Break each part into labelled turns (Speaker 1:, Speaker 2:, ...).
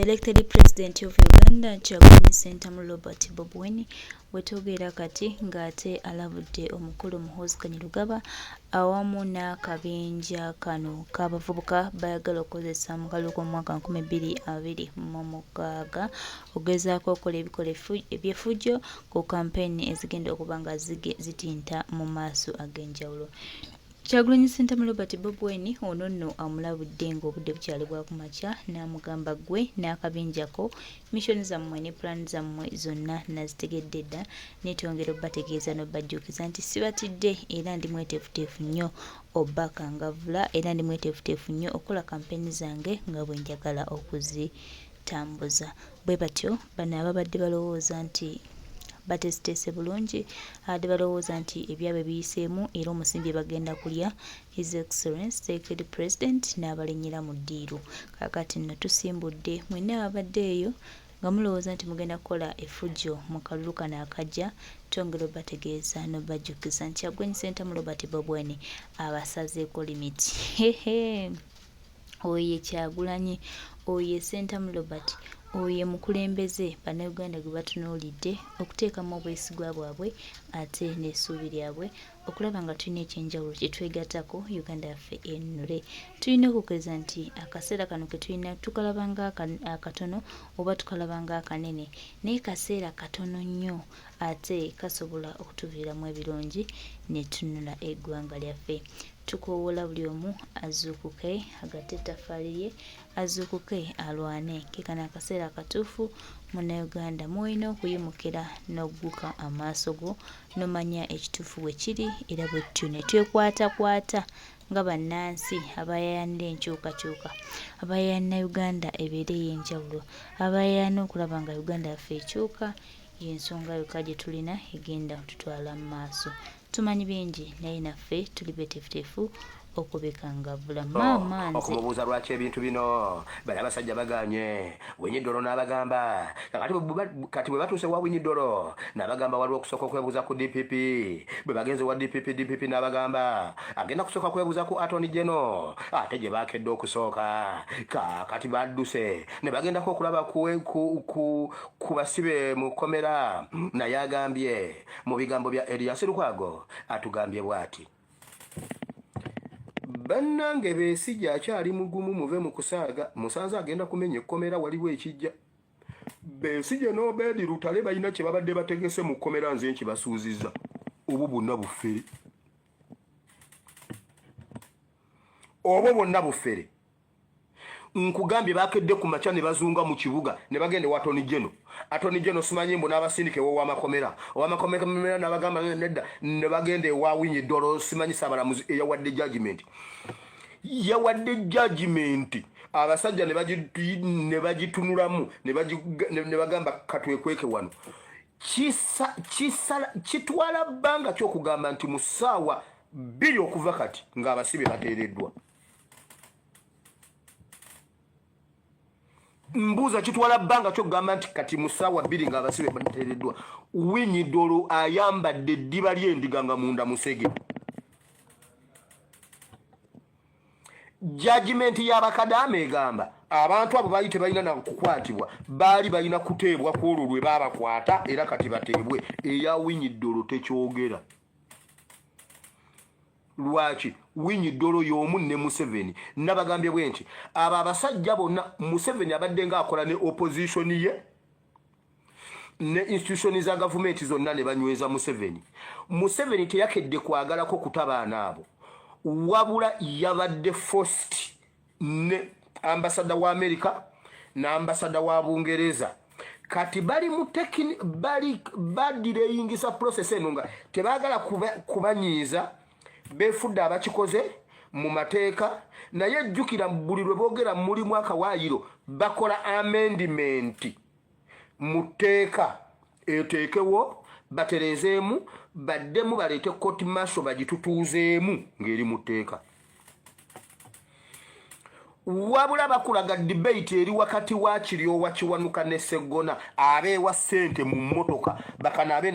Speaker 1: The elected president of Uganda Kyagulanyi Ssentamu Robert Bobi Wine wetwogerera kati ng'ate alabudde omukulu Muhoozi Kainerugaba awamu n'akabinja kano k'abavubuka bayagala okukozesa mu kalulu k'omwaka 2026 okugezaako okukola ebikola eby'effujjo ku kampeyini ezigenda okuba nga zitinta mu maaso ag'enjawulo. Kyagulanyi Ssentamu Robert Bobi Wine ono nno amulabudde ng'obudde bukyali bwa kumakya n'amugamba ggwe n'akabinja ko mission zammwe ne pulaani zammwe zonna nazitegedde dda naye twongera obbategeeza n'obbajjuukiza nti sibatidde era ndi mweteefuteefu nnyo obbakangavvula era ndi mweteefuteefu nnyo okukola kampeyini zange nga bwe njagala okuzitambuza. Bwe batyo bano ababadde balowooza nti bateeseteese bulungi abadde balowooza nti ebyabwe biyiseemu era omusimbi bagenda kulya His Excellence the Elected President n'abalinnyira mu ddiiru. Kaakati nno tusimbudde mwenna ababadde eyo nga mulowooza nti mugenda kukola effujjo mu kalulu kano akajja twongera obategeeza n'obajjukiza nti Kyagulanyi Ssentamu Robert Bobi Wine abasazeeko limiti. Hehe. Oyo ye Kyagulanyi, oyo ye Ssentamu Robert, oyo ye mukulembeze Bannayuganda gwe batunuulidde okuteekamu obwesigwa bwabwe ate n'essuubi lyabwe okulaba nga tulina eky'enjawulo kye twegattako Uganda yaffe enunule. Tulina okukkiriza nti akaseera kano ke tulina tukalaba nga akatono oba tukalaba nga akanene naye kaseera katono nnyo ate kasobola okutuviiramu ebirungi ne tununula eggwanga lyaffe. Tukoowoola buli omu azuukuke agatte ettaffaali lye, azuukuke alwane. Ke kano akaseera akatuufu Munnayuganda mw'olina okuyimukira n'ogguka amaaso go n'omanya ekituufu bwe kiri era bwe tutyo ne twekwatakwata nga bannansi abayaayaanira enkyukakyuka, abayaayaanira Uganda ebeere ey'enjawulo, abayaayaana okulaba nga Uganda yaffe ekyuka y'ensonga yokka gye tulina egenda okututwala mu maaso. Tumanyi bingi naye naffe tuli beteefuteefu okubikangavvula. Maama nze.
Speaker 2: Okumubuuza lwaki ebintu bino bano abasajja baganye, Winyi Dollo n'abagamba kakati kati bwe batuuse wa Winyi Dollo n'abagamba waliwo okusooka okwebuuza ku DPP. Bwe bagenze wa DPP, DPP n'abagamba agenda kusooka kwebuuza ku Attorney General ate gye baakedde okusooka. Kaakati badduse ne bagendako okulaba ku, ku, ku, ku basibe mu kkomera naye agambye Mu bigambo bya Erias Lukwago atugambye bwati. Bannange Besigye akyali mugumu muve mu kusaaga musanze agenda kumenya ekkomera waliwo ekijja. Besigye n'Obedi Lutale balina kye babadde bategese mu kkomera nze nkibasuuziza. Obwo bwonna bufere. Obwo bwonna bufere. Nkugambye bakedde ku makya ne bazunga mu kibuga ne bagenda ewa Attorney General. Attorney General simanyi mbu n'abasindika ew'owamakomera. Owamakomera n'abagamba nedda ne bagenda ewa Winyi Dollo simanyi Ssaabalamuzi eyawadde judgment. Yawadde judgment abasajja ne bagitunulamu ne bagamba katwekweke wano. Kitwala bbanga ki okugamba nti mu ssaawa bbiri okuva kati ng'abasibe bateereddwa? Mbuuza kitwala bbanga ki okugamba nti kati mu ssaawa bbiri ng'abasibe bateereddwa? Winyi Dollo ayambadde eddiba ly'endiga nga munda musege. Jajimenti y'abakadaama egamba abantu abo baali tebalina na kukwatibwa, baali balina kuteebwa ku olwo lwe baabakwata era kati bateebwe. Eya Winyi Dollo tekyogera. Lwaki Winyi Dollo y'omu ne Museveni? Nabagambye bwe nti abo abasajja bonna Museveni abadde ng'akola ne opposition ye ne institution za gavumenti zonna ne banyweza Museveni. Museveni teyakedde kwagalako kuta baana abo, wabula yabadde forced ne ambasada wa Amerika n'ambasada wa Bungereza. Kati bali mu tekini, bali badireyingisa process eno nga tebaagala kubanyiiza, beefudde abakikoze mu mateeka. Naye jjukira buli lwe boogera mulimu akawaayiro, bakola amendment mu tteeka eteekewo batereezeemu, baddemu baleete court martial bagitutuuzeemu ng'eri mu tteeka. Wabula bakulaga debate eri wakati wa Kiryowa Kiwanuka ne Sseggona abeewa ssente mu mmotoka bakanaabe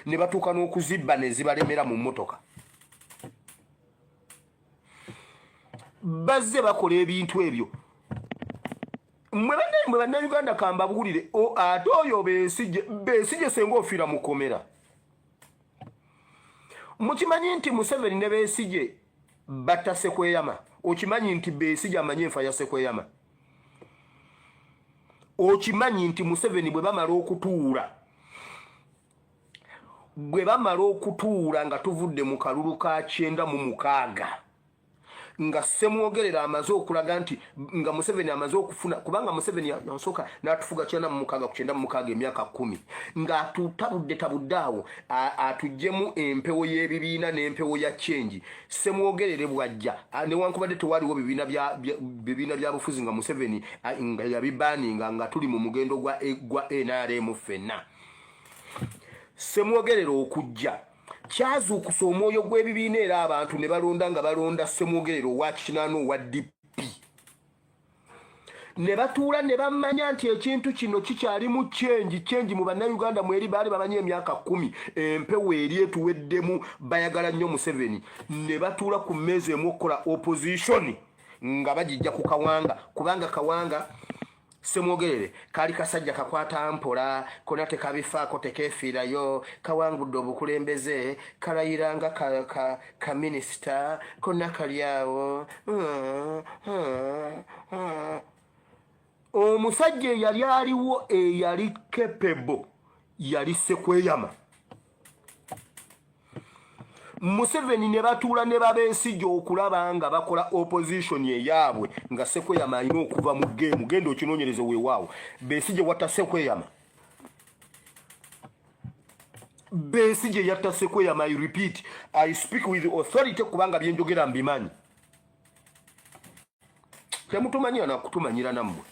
Speaker 2: ne batuuka n'okuzibba ne zibalemera mu mmotoka. Bazze bakola ebintu ebyo. Mwe bannayuganda kambabuulire, ate oyo Besigye, Besigye senga ofiira mukomera. Mukimanyi nti Museveni ne Besigye batta Sekweyama? Okimanyi nti Besigye amanyi enfa ya Sekweyama? Okimanyi nti Museveni bwe bamala okutuula, bwe bamala okutuula nga tuvudde mu kalulu ka 96, nga Ssemwogerera amaze okulaga nti nga Museveni amaze okufuna, kubanga Museveni yasooka n'atufuga 96 ku 96, emyaka 10 ng'atutabudde tabudde awo, atuggyemu empewo y'ebibiina n'empewo ya change. Ssemwogerere bw'ajja, newankubadde tewaliwo bibiina bya bufuzi nga Museveni nga yabibaninga, nga tuli mu mugendo gwa NRM ffenna, Ssemwogerere okujja kyazuukusa omwoyo gw'ebibiina, era abantu ne balonda nga balonda Ssemwogerere owa 80 owa DP, ne batuula ne bamanya nti ekintu kino kikyalimu change. Change mu bannayuganda mweri baali bamanyi emyaka 10 empewo eri etuweddemu, bayagala nnyo Museveni, ne batuula ku mmeeza emu okukola opposition nga bagijja ku Kawanga, kubanga Kawanga Semwogerere kaali kasajja kakwata mpola, kona tekabifaako, tekeefiirayo, kawangudde obukulembeze, kalayiranga ka minisita, konna kali awo. Omusajja eyali aliwo eyali capable yali Sekweyama. Museveni ne batuula ne babesigye okulaba nga bakola opposition eyaabwe nga Sekweyama alina okuva mu game. Genda okinoonyereze, weewaawo Besigye watta Sekweyama. Besigye yatta Sekweyama. I repeat, I speak with authority, kubanga byenjogera mbimanyi. Temutumanyira nakutumanyira nammwe.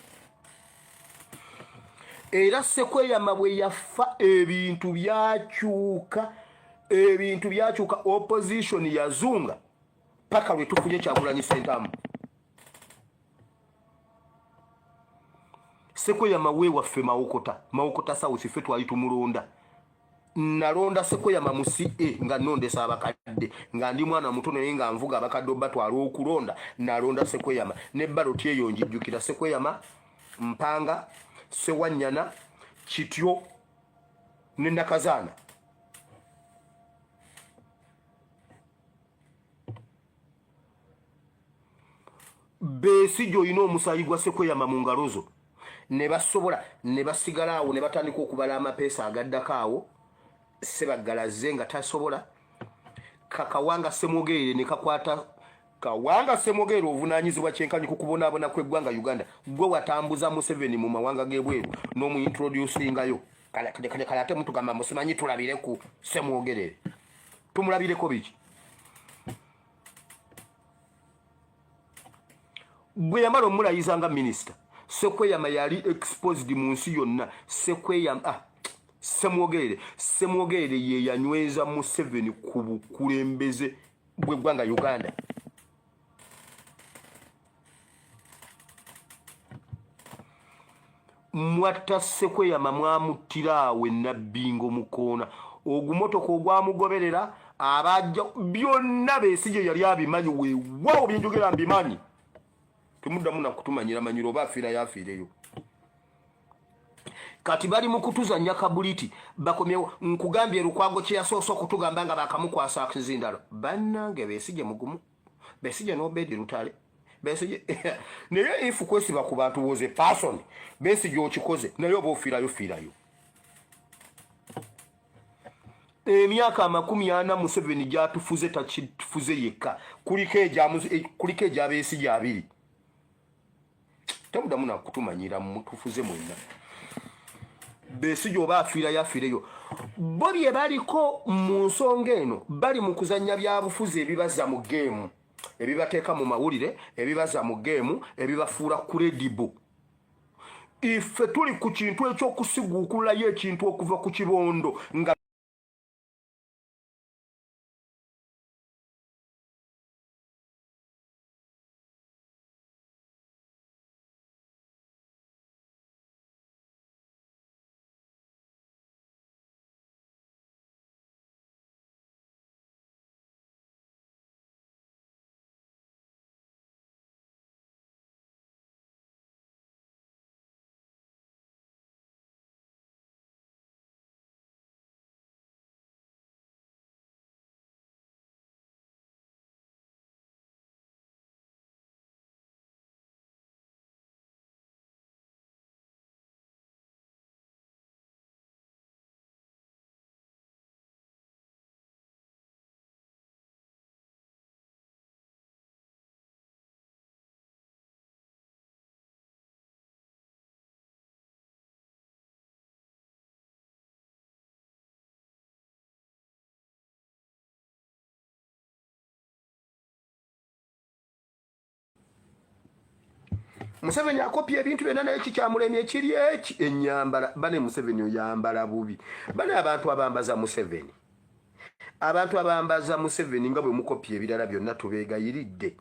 Speaker 2: Era Sekweyama bwe yafa, ebintu byakyuka, ebintu byakyuka, opposition yazunga paka lwe tufunye Kyagulanyi Sentamu. Sekweyama weewaffe Mawokota, Mawokota South, ffe twali tumulonda. Nalonda Sekweyama mu CA nga nondesa abakadde, nga ndi mwana muto naye nga nvuga abakadde obatwala okulonda. Nalonda Sekweyama ne ballot eyo njijjukira: Sekweyama, Mpanga, Sewanyana, Kityo ne Nakazaana. Besigye olina omusaayi gwa Sekweyama mu ngalo zo. Ne basobola ne basigala awo ne batandika okubala amapeesa agaddako awo. Sebaggala azze nga tasobola kakawanga Semwogerere ne kakwata Kawanga Semwogerere. Ovunaanyizibwa kyenkanyi ku kubonaabona kw'eggwanga Uganda. Gwe watambuza Museveni mu mawanga g'ebweru n'omuintroducingayo. Kale ate mutugamba musimanyi tulabire ku Semwogerere. Tumulabireko biki? Bwe yamala omulayiza nga minisita, Sekweyama yali exposed mu nsi yonna. Sekweyama, ah, Semwogerere, Semwogerere ye yanyweza Museveni ku bukulembeze bw'eggwanga Uganda. Mwatta Sekweyama, mwamuttira awo enabbingo mukoona ogumotoka ogwamugoberera abajja byonna. Besigye yali abimanyi. Weewaawo byenjogera mbimanyi. Temuddamu nakutumanyira manyiro. Oba afiirayo afiireyo. Kati bali mu kutuzanya kabuliti, bakomyewo. Nkugambye, Lukwago kye yasoose okutugamba nga bakamukwasa akizindalo, bannange Besigye mugumu, Besigye n'Obedi Lutale, Besigye naye if kwesiba ku bantu was a person, Besigye okikoze, naye oba ofiirayo fiirayo. Emyaka 40 Museveni gyatufuze, takitufuze yekka, kuliko egyabesigye 20. Temudamu nakutumanyira, mutufuze mwenna. Besigye oba afiirayo afiireyo. Bo bye baliko mu nsonga eno, bali mu kuzannya byabufuzi ebibaza mu game, ebibateeka mu mawulire, ebibaza mu game, ebibafuula credible. Ife tuli ku kintu ekyokusiguukululayo ekintu okuva ku kibondo nga Museveni akopya ebintu byonna, naye kikyamulemye ekiri eki enyambala. Bane, Museveni oyambala bubi. Bane, abantu abambaza Museveni, abantu abambaza Museveni, nga bwe mukopya ebirala byonna, tubeegayiridde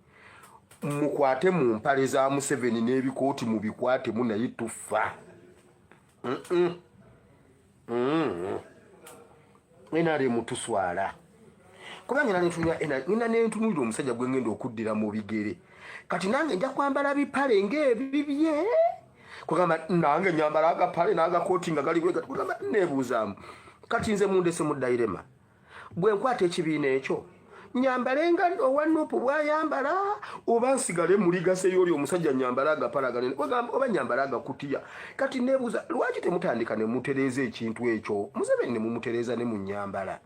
Speaker 2: mukwate mu mpale za Museveni n'ebikooti mubikwatemu, naye tufa. NRM tuswala, kubanga ngenda nentunulira omusajja gwe ngenda okuddira mu bigere. Kati nange nja kwambala bipale ng'ebibye, kugamba nange nyambala agapale n'agakooti nga gali bwe, kugamba neebuuzaamu. Kati nze mundese mu dilemma. Bwe nkwata ekibiina ekyo, nyambale nga owa NUP bwayambala, oba nsigale muligaseyo oli omusajja, nyambale agapale aganene, oba nyambale agakutiya? Kati neebuuza, lwaki temutandika ne mutereeza ekintu ekyo, Museveni ne mumutereeza ne mu nyambala?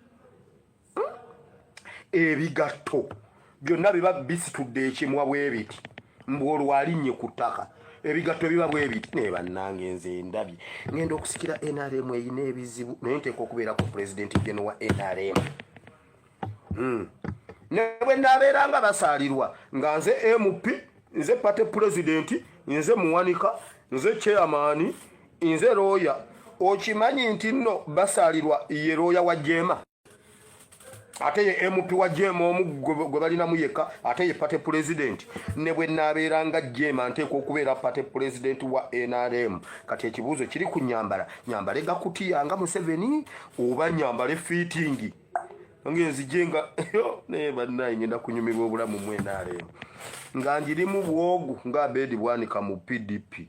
Speaker 2: Ebigatto byonna biba bisitudde ekimwa bwe biti, mbu olwo alinnye ku ttaka. Ebigatto biba bwe biti. Naye bannange, nze ndabye ngenda okusikira NRM eyina ebizibu, naye nteeka okubeerako pulezidenti geno wa NRM. Ne bwe naabeera nga basaalirwa nga nze MP, nze party president, nze muwanika, nze chairman, nze looya. Okimanyi nti nno basaalirwa ye looya wa Jeema, ate ye MP wa Jeema omu gwe balinamu yekka, ate ye party president. Ne bwe naabeera nga Jeema, nteekwa okubeera party president wa NRM. Kati ekibuuzo kiri ku nyambala. Nyambale gakutiya nga Museveni, oba nyambale fitting ngenzije nga? Naye bannaye, ngenda kunyumirwa obulamu mu NRM nga njirimu bwogu nga Abedi Bwanika mu PDP.